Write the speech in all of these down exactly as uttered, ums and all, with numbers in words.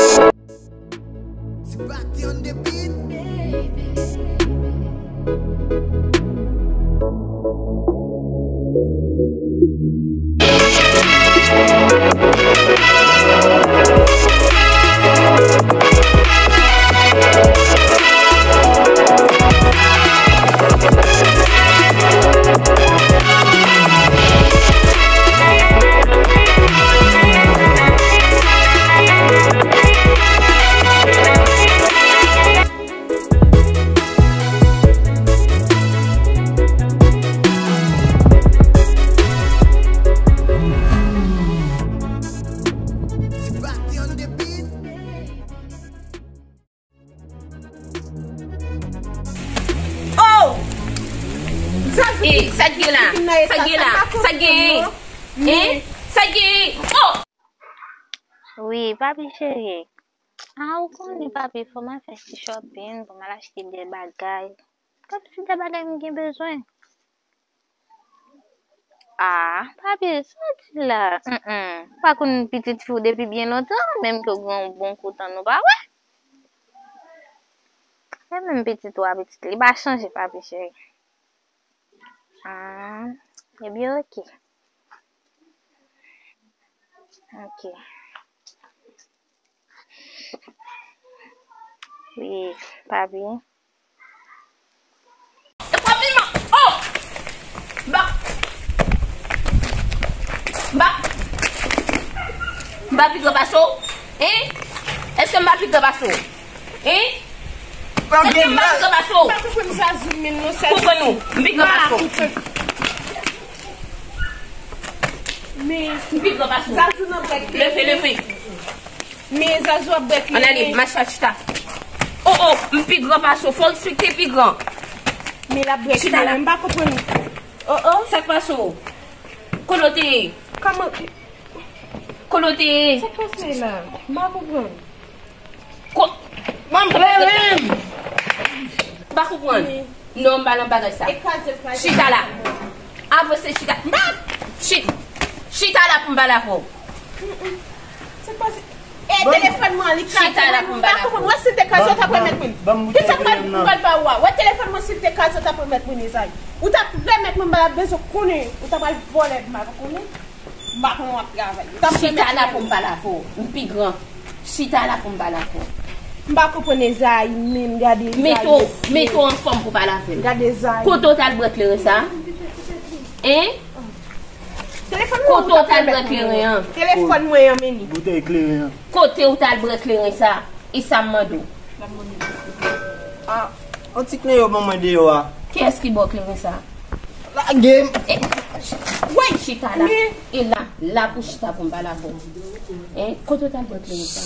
Ti Batty on the beat, baby. Oh! Sa k gen la? Sa k gen la? Sa k gen? Hein? Sa k gen? Oh! Wi, papi cheri. Ah, ou konnen, papi, fò m al fè ti shopping, pou m al achte de bagay. Kòmsi de bagay m gen bezwen. Ah, papi, sa w di la? Mm, mm. Ou pa konn pitit fi w depi byen lontan, menm ke w gen yon bon kou tan nou pa wè. E menm pitit ou a, pitit li pa chanje, papi cheri. Ah, ebyen, oke. Oke. Wi, papi. E pa piman. Oh! M pa, m pa, m pa pi gran pase w? Hein? Èske m pa pi gran pase w? Hein? Èske m pa pi gran pase w? M pa konprann Zazou menm non, sèl. Konprann ou? M pi gran pase w. M pi gran pase w. Leve, leve. Men Zazou ap brèk li. Ann ale, mache al chita. Oh, oh, m pi gran pase w. Fò w respekte pi gran. Men l ap brèk li. Chita la. M pa konprann. Oh, oh. Sa k pase w? Kote w te ye? Kòman? Kote w te ye? Sa k pase la? M pa konprann. Ko-, Manm kleren! M pa konprann. Non, m pa nan bagay sa. Chita la. Avanse chita. Chi-, chita la pou m pale avè w. Se pa, e telefòn mwen an, li kraze. Chita la pou m pale avè w. Wè si l te kraze, w t ap remèt mwen. Kisa k pral, m pral ba ou a? Wè telefòn mwen, si l te kraze, w t ap remèt mwen, Ezay. Ou t ap remèt mwen, m pa t ap bezwen konnen. Ou t ap al vòlè, m pa konnen. M pa konnen w ap travay. Chita la pou m pale avè w. M pi gran. Chita la pou m pale avè w. M pa konprann Ezayi menm, gade Ezayi mesye. Mete w anfòm pou pale avè m. Gade Ezayi. Kote w t al bwè kleren sa? Hein? Telefòn mwen, kote w t al bwè kleren an? Telefòn mwen an, men li. Boutèy kleren an. Kote w t al bwè kleren sa? E sa m mande w? Ah, yon ti kleren yo ban mwen deyò a. Kiyès ki ba w kleren sa? Lage m. Eh, woy, chita la. E la, la pou chita pou m pale avè w. Hein? Kote w t al bwè kleren sa?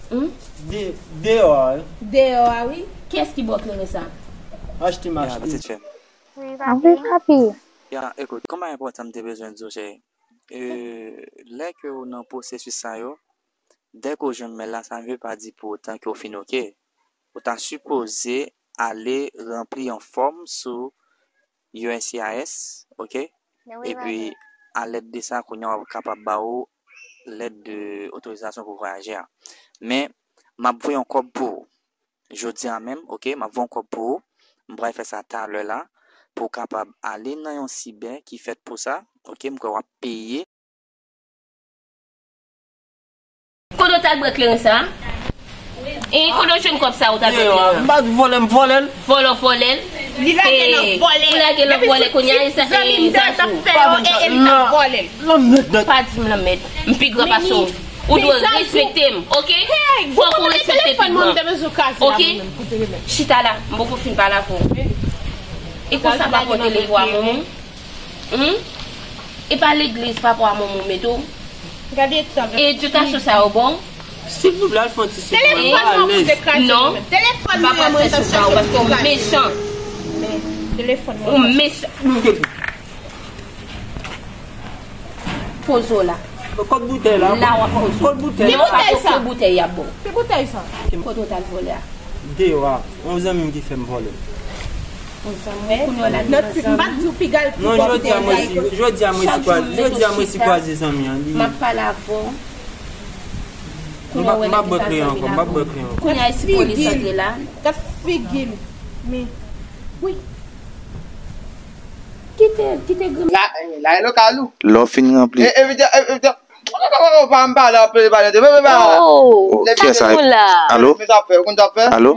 Hmm? De-, deyò a, wi. Deyò a, wi. Kiyès ki ba w kleren sa? Achte m achte. Ya, pitit fi m. Wi, papi. Ya, ekout, kòman enpòtan m te bezwen di w, cheri? E, lè ke w nan pwosesis sa yo, dè ke w jwenn mèl la, sa n vle pa di pou otan ke w fin oke. Ou ta sipoze ale ranpli yon fòm sou U S C I S, oke? Epi, alèd de sa, kounye a w ap kapab ba w lèt de otorizasyon pou vwayaje a. Men, m ap voye yon kòb pou ou. Jodi a menm, oke, m ap voye yon kòb pou ou. M pral fè sa talè la, pou w kapab ale nan yon sibè ki fèt pou sa, oke, m kwè w ap peye. Kote w t al bwè kleren sa? E kote w jwenn kòb sa ou t al bwè kleren? M pa di vòlè, m vòlè l. Vòlè, w vòlè l. Li lage nan vòlè. Ou lage nan vòlè kounye a, e sa, e Zazou. Pa di m lanmèd. M pi gran pase w. Ou dwe respekte m, oke? Fòk ou respekte pi gran. Oke? Chita la, m poko fin pale avè w. E konsa pa pote levo a manman w? Hmm? E pa legliz papa w a manman w mete w? Gade tan. E edikasyon sa yo bon? Silvouplè, al fè yon ti sik mwen, m pa alèz. Telefòn mwen, mwen te kraze. Non. Telefòn mwen, mwen te kraze. Paske w mechan. Telefòn mwen. Ou mechan. Poze w la. Kot boutèy la? La w ap poze w. Kot boutèy la? Ki boutèy sa? Ki boutèy y ap ba w? Ki boutèy sa? Kote w t al vòlè a? Deyò a. Yon zanmi m ki fè m vòlè. Yon zanmi? Kounye a w lage nan zanmi? Non, jodi a mwen si, jodi a mwen si kwaze, jodi a mwen si kwaze zanmi an. M ap pale avè w. Kounye a w wè lè ke sa vin ankò. Kounye a e si polis antre la. Gad figi l. Men, wi. Kite, kite granm. La, la e lokal ou. Lè w fin ranpli. E, evite, evite. Oh, pa m pale, pale, pale. Oh, kiyès sa? Alo? Alo? Alo?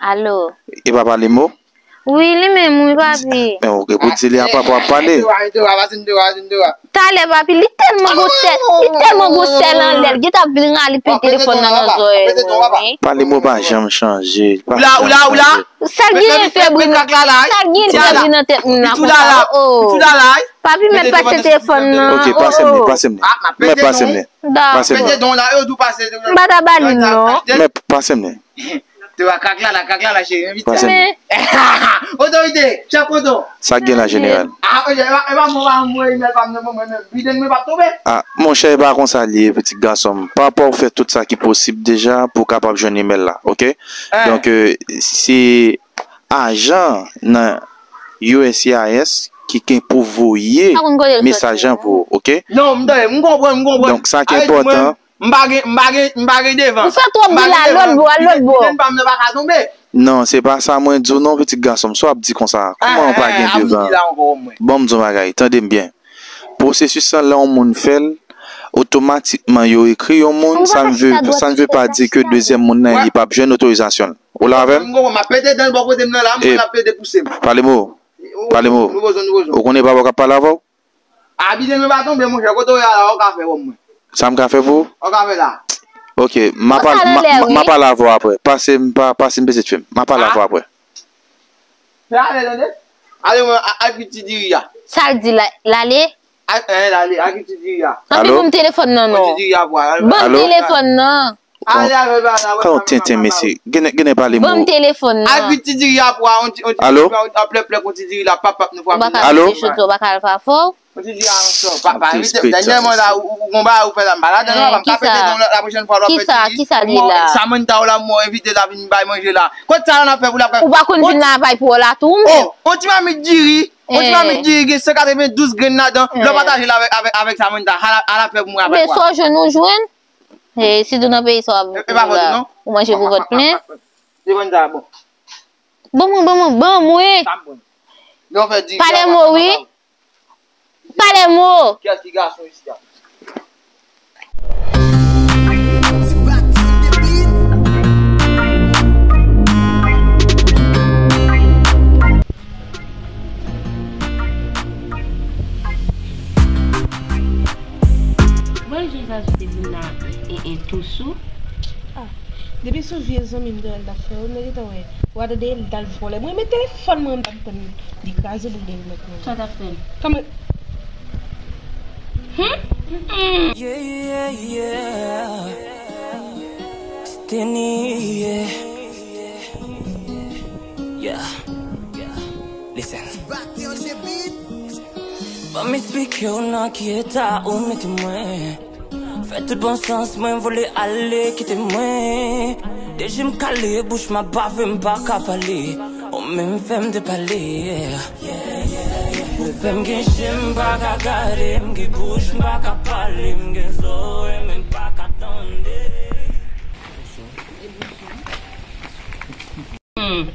Alo? E pa pale mo? Wi, li menm, wi, papi. Men, ok, pou di li apa pou ap pale. Talè, papi, li tèlman gwo sèl, li tèlman gwo sèl anlè l, li t ap vin rale pete telefòn nan nan zòrèy mwen, wi. Pale mo pa janm chanje, pa janm chanje. Sa l genyen fè bri nan, sa l genyen fè bri nan tèt moun la konsa, oh. Papi, mèt pase telefòn nan, oh. Ok, pase m li, pase m li. Mèt pase m li. Pase m li. M pa ta ba li, non. Mèt pase m li. Te wa krak la, la krak la, la cheri, envite. Pase m. Otorite, chèf koton. Sa k gen la, jeneral? Ah, e pa, e pa mwen, e pa mwen, e pa mwen, mwen, mwen, biden mwen p ap tonbe. Ah, monchè, e pa konsa li ye, pitit gason m. Papa w fè tout sa ki posib deja pou w kapab jwenn imèl la, ok? Donk, euh, se ajan nan U S C I S ki gen pou voye mesaj lan pou ou, ok? Non, m tande, m konprann, m konprann. Donk, sa ki enpòtan, M pa gen, m pa gen, m pa gen devan. Ou fè twòp bri la, lòt bò, al lòt bò. Biden pa m nan pa ka tonbe. Non, se pa sa mwen di w non, pitit gason m. Sa w ap di konsa? Kòman w pa gen devan? Ban m di w yon bagay, tande m byen. Pwosesis lan, lè yon moun fè l, otomatikman yo ekri yon moun, sa n ve, sa n ve pa di ke dezyèm moun nan, li p ap jwenn otorizasyon l. Ou la avè m? M konprann, m ap pete dan l bò kote m nan la, m konn ap pete pouse m. Pale mo. Pale mo. Ou konnen papa w k ap pale avè w? Abitye mwen pa tonbe, monchè, kote w ye a la, w ka fè kòm mwen. Sa m ka fè pou ou? W ka fè la. Ok, m a pale, m a, m a pale avè w apre. Pase m pa, pase m pitit fi m. M a pale avè w apre. Fè ale, tande. Ale mwen, a, a ki ti diri a. Sa l di la, l ale? A, eh, l ale, a ki ti diri a. Tanpri, ban m telefòn nan non. Ti diri a pou ale. Ban m telefòn nan. Kan yon tenten mesye, gen, gen pale mo. Ban m telefòn nan. Al vit ti diri a pou a, on ti, on ti, alo? On plèplè kon ti diri la, pap, pap, nou frape. Alo? Ou pa ka al pa fò. On ti diri a, on sò, pa, pa envite. Dènyèman la, ou, ou, ou gon bagay ou fè la, m pa ladan non, pa m ka pete non, la pwochèn fwa, l ap fè ti diri. Kisa, kisa li la? Samantha ou la, mwen envite la vin bay manje la. Kot sa la n ap fè pou l ap fè? Ou pa konn vin la bay pou w la tou, men. Oh, on ti mamit diri, on ti mamit diri, gen san katrevendouz grenn ladan, lè w pataje l avèk, avèk, avèk Samantha, al, al ap fè pou mwen avèk ou. Men sa w jwenn, ou jwenn. E, sitou nan peyi sa w ap viv la, ou manje pou vant plen. Bon, bon, bon, bon, bon, wi. Pale mo, wi. Pale mo. Kiyès ki gason isi a? Mwen jan Zazu te vin la, e, e, tou sou. Ah, depi sou vye zanmi m te wè l t ap fè yo, m te gentan wè. W a tande l t al vòlè. Mwen, men telefòn mwen, m t ap tann li kraze boul de l mèt mwen. Sa w t ap fè l? Kòman? Hmm? Hmm. Yeah, yeah, yeah. Steny, yeah. Yeah. Listen. Ban m esplike w nan ki eta ou mete mwen. Fè tout bon sans mwen vole ale kite mwen. De je m kale, bouch m ap bave, m pa ka pale. Ou menm fè m depale. Ou fè m gen je m pa ka gade, m gen bouch m pa ka pale, m gen zòrèy men m pa ka tande. Hmm.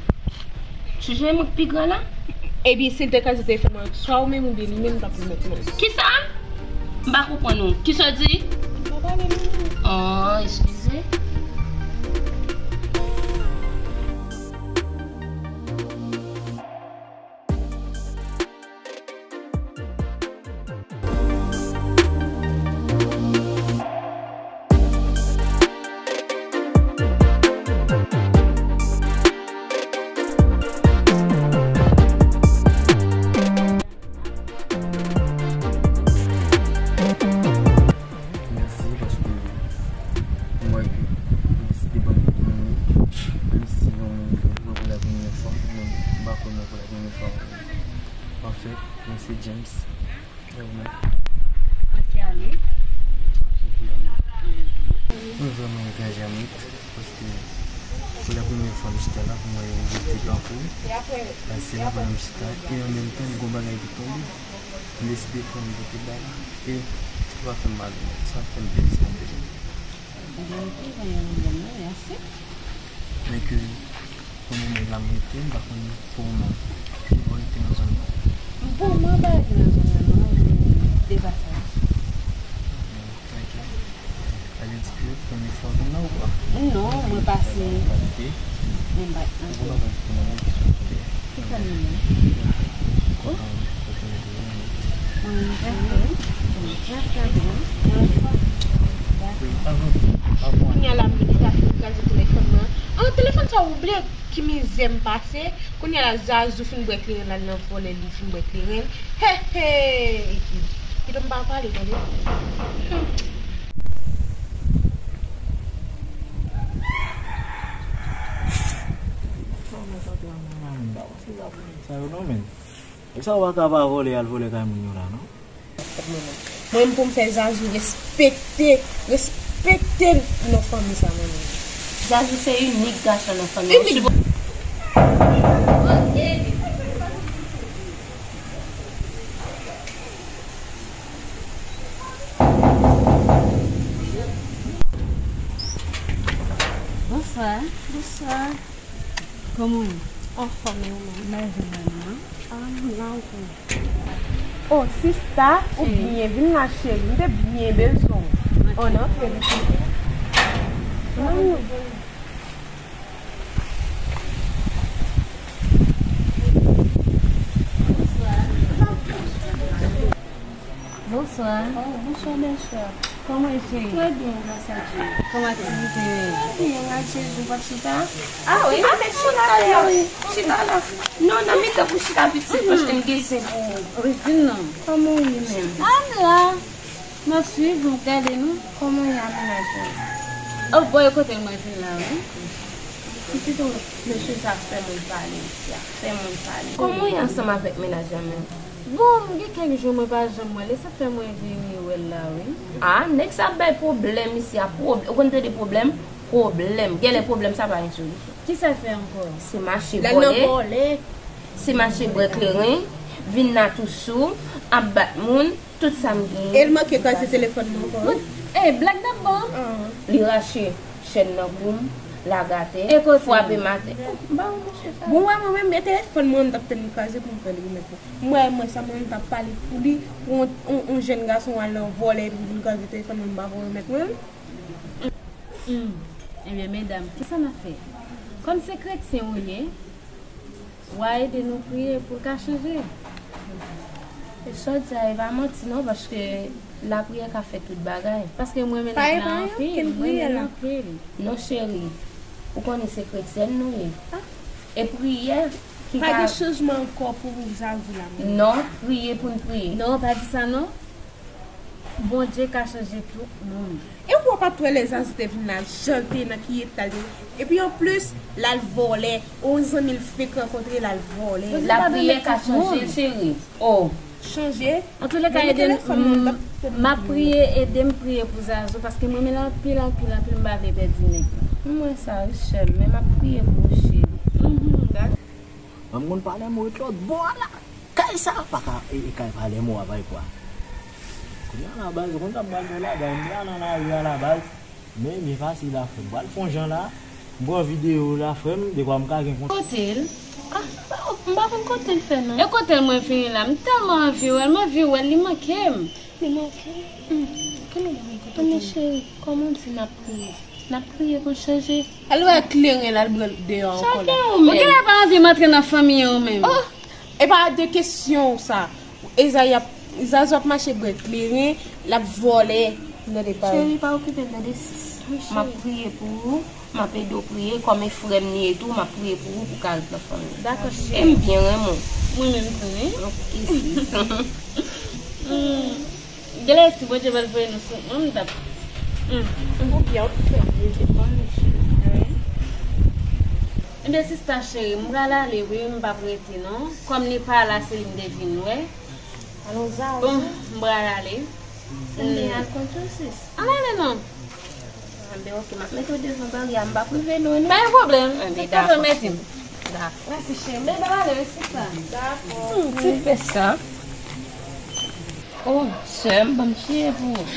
Chanje moun k pi gran la? Ebyen, si l te kraze telefòn mwen, swa ou menm oubyen li menm t ap remèt mwen. Kisa? M pa konprann ou. Kisa w di? M pa pale non. Oh, eskize. Mèsi paske m wè ke ou deside ban m yon minit, menm si yon moun ke m wè pou la premyè fwa, mwen m pa konn wè pou la premyè fwa. Anfèt, mwen se James. Mwen vrèman enraje a mèt, paske pou la premyè fwa m chita la, pou mwen rete tankou, paske la pandan m chita, e an menm tan, m gon bagay ki tonbe, m deside pran m pote ba la, e sa pa fè m mal, sa fè m plezi anpil. Gen yon ti jan yon moun, wi, ase. Men ke pou moman la m rete, m pa konn pou ou menm. Ki bò w rete nan zòn nan? Bon, mwen pa rete nan zòn nan, non, m de pasaj. Ok. Sa vle di ke premye fwa w vin la ou kwa? Non, mwen pase. Ou pa abite? Mwen pa abite. Ou pa abite nan yon kesyon kote? Ki sa nou ye? Kontan, kontan de ou. Mwen, mwen, mwen, mwen, mwen, mwen, mwen, mwen, mwen. Kounye a la, m ta fin kraze telefòn mwen. An, telefòn sa ou bliye ki mizè m pase. Kounye a la, Zazou fin bwè kleren, l al nan vòlè, li fin bwè kleren. He, he! Epi, kite m pa pale, tande. Hmm. Sa yo non, men. Nèg sa yo pa ka pa vòlè, al vòlè kay moun yo la, non? Mwen, pou m fè Zazou respekte, respekte non fanmi sa, mwen menm. Zazou se inik gason nan fanmi an. Inik. Bonswa. Bonswa. Kòman w ye? Anfòm, e ou menm? Mwen jwenn nan. Ah, m la, ou konn. Oh, sista, ou byen, vin la, cheri. M te byen bezwen w. Oh, nan, cheri. Bonswa. Bonswa. Oh, bonswa, bonswa. Kòman w ye, cheri? Trè byen, gras a Dye. Kòman aktivite yo ye? Trè byen, gras a Dye, w ap chita? Ah wi, ah, men chita la, wi. Chita la. Non, nan mitan pou chita pitit, paske m gen zen pou ou. Wi, di m non. Kòman w ye menm? Ah, m la. M ap swiv, m ap gade nou. Kòman w ye a, mennaj mwen? Oh, bò e kote mwen vin la, wi. Pitit ou, mesye sa ap fè moun pale, mesye ap fè moun pale. Kòman w ye ansanm avèk mennaj la menm? Bon, m gen kèk jou mwen pa janm wè l, e sa k fè mwen vini wè l la, wi. Ah, nèg sa ap bay pwoblèm isi a, pwob-, ou konn tande pwoblèm? Pwoblèm. Genlè pwoblèm sa pa gen solisyon. Kisa l fè ankò? Se mache vòlè. Se mache bwè kleren, vin nan tousou, ap bat moun, tout sa m genyen. E l manke kraze telefòn mwen ankò, wi. Eh, blag n ap ban. Ah. Li rache chèn nan kou m, lage atè, frape m atè. Oh, m pa wè mesye sa. Bon, wè mwen menm, e telefòn mwen m t ap tann li kraze pou m fè l remèt mwen. M wè, mwen sa mwen m t ap pale pou li, pou yon, yon, yon jèn gason al nan vòlè epi vin kraze telefòn mwen, m pa konn remèt mwen. Hmm. Ebyen, medam, kisa n ap fè? Kòm se kretyen ou ye, w a ede nou priye pou l ka chanje. E sa w di a, e pa manti non, paske lapriyè ka fè tout bagay. Paske m renmen nèg la anpil, m renmen l anpil. Non, cheri, ou konnen se kretyèn nou ye. Ah. E priyè ki ka... Pa gen chanjman ankò pou Zazou la, mwen. Non, priye pou n priye. Non, pa di sa non. Bondye ka chanje tout moun. E w pa t wè lè Zazou te vin la, jan l te ye nan ki eta l te ye. Epi anplis, l al vòlè, yon zanmi l fenk rankontre, l al vòlè. Lapriyè ka chanje l, cheri. Oh. Chanje. Antouka, ede m, m ap priye, ede m priye pou Zazou, paske m renmen l anpil, anpil, anpil, m pa vle pèdi nèg la. M wè sa, wi, sè m, men m ap priye pou ou, cheri. Mhm, dakò. Mwen, m konn Palèmo ret lòt bò a la. Kay sa pa ka, e, e kay Palèmo a, bay pwa. Kounye a la, baz, ou konn sa m pral fè la, baz, m la nan lari a la, baz. Men, men fasil la, frè m. M pral fè yon jan la, m pran videyo la, frè m, dekwa m ka gen kont. Kote l? Ah, m pa konn kote l fè, non. E kote l mwen vini la? M tèlman anvi wè l, m anvi wè l, li manke m. Li manke. Hmm. Ki nou ba m kote. Mwen, cheri, kòman w di n ap priye? N ap priye pou l chanje. Al wè kleren l al bwè l deyò ankò la. Chanje ou menm. Ou genlè pa anvi m antre nan fanmi an ou menm. Oh! E pa de kesyon sa. Eza y ap, Zazou ap mache bwè kleren, l ap vòlè nan de pa. Cheri, pa okipe l, tande sis. M ap priye pou ou. M ap ede w priye, kòm e frè m li ye tou, m ap priye pou ou, pou w ka ret nan fanmi. Dakò, cheri. E m byen renmen w. Mwen menm tou, wi. Ok, sis. Hmm. Genlè si Bondye pa t voye nou sou mwen, m t ap. Hmm. Ou byen, ou fè byen, se bon, mesye. Wi. Ebyen, sista cheri, m pral ale, wi, m p ap rete, non. Kòm li pa la, se li m te vin wè. Alon Zazou. Bon, m pral ale. Enben, al konn sou sis. Al ale non. Enben, ok, m ap mete w devan bari a, m p ap rive lwen non. Pa gen pwoblèm. Enben, dakò. Mèsi. Dakò. Mèsi, cheri. M pral ale, wi, sista. Dakò. Hmm, ti pès sa. Oh, sè m, ban m chire pou ou.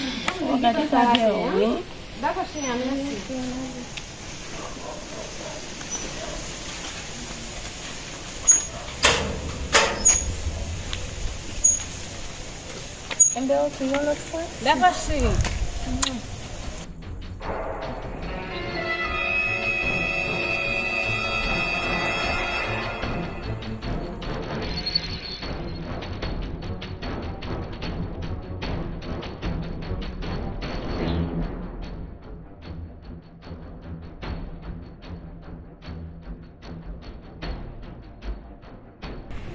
Oh, gade sa, wi. Dakò, cheri, mèsi. Enben, ok, yon lòt fwa. Dakò, cheri.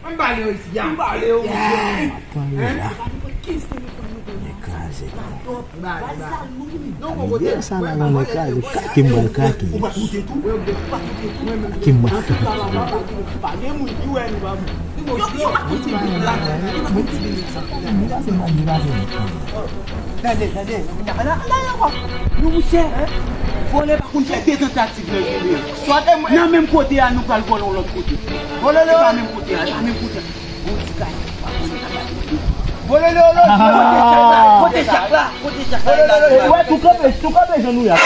Ann bale yo isi a. Ann bale yo, mesye. Ann bale yo la. Ekraze. Bale, bale. Sa la, mwen ekraze. Kake m pral kake. Kake m pral kake. Tande, tande. Ala, ala, ala, nou, monchè, vòlè pa konn fè de tantativ nan jounen. Nan menm kote a, nou pral vòlè yon lòt kote. Vòlè nan menm kote a, nan menm kote a. Yon ti kay. Vòlè nan yon lòt. Kote chak la, kote chak la. Ou wè, tou kanpe, tou kanpe, jan nou ye a.